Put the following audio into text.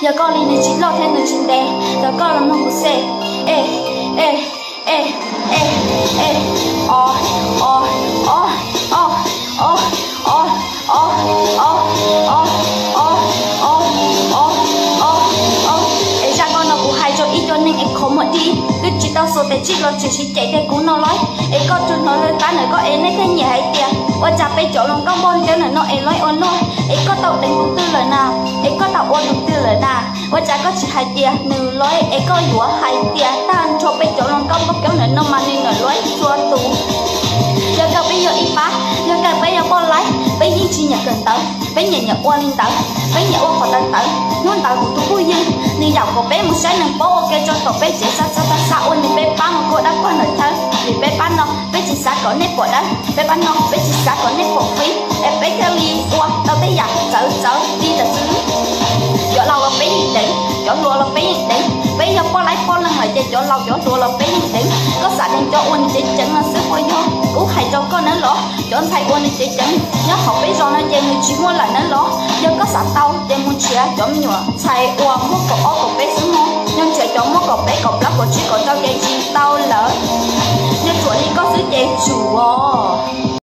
Yog koj li nws tsis loj thiab nws tsis ntev, yog koj los mloog kuv xwb. E, e, e, e, e, o, o, o, o, o, o, o, o, o, o, o, o, o, o. Es zaj koj no kuv hais rau ib co neeg es qhov muag dib, twb tsis tau xuas tes tsij los tseem sib cem tias kuv no lawm. Es koj tsuas hnov lawv tab ntawm koj es nej thiaj nyiam hais tias ua cas peb cov hluas nkauj npog cawv ntawm no es lawv ua luaj, es koj tau deev tus twg lawm na, es koj tau ua tus twg lawm na. Ua cas koj tsis hais tias nws lawm es koj yuav hais tias tag nrho peb cov hluas nkauj npog cawv ntawm no mas nws niam lawv txhua tus. Yog kawg peb yog ib pab, yog kawg peb yog poj laib, peb yeej tsis nyiam kawm ntawv, peb nyiam nyiam ua li ntawd, peb nyiam ua qhov tawv tawv. Hnub ntawd kuv tus phooj ywg nws yaum kom peb mus saib neeg paub ua ke tso tom peb tsev, xa xa xa xa ua nws peb pab mus kua dab pog ntawm chaw, vim peb pab no peb tsis xav kom nej pom dawb, peb pab no peb tsis xav kom nej pom fib, es peb thiaj li ua tau tej yam txawv txawv li ntawd xwb. Cov laus los peb yeej deev, cov hluas los peb yeej deev, peb yog poj laib poj leeg lawm ces cov laus cov hluas los peb yeej deev. Koj xav deev cov ua nws ceev ceev no xwb puas yog? Kuv hais rau koj nawb los, cov ntxhais ua nws ceev ceev nyob hauv peb zos no ces nws tsis muaj lawm nawb los. Yog koj xav tau ces mus nrhiav cov me nyuam ntxhais uas muaj kaum ob kaum peb xwb mog, yog nrhiav cov muaj kaum peb kaum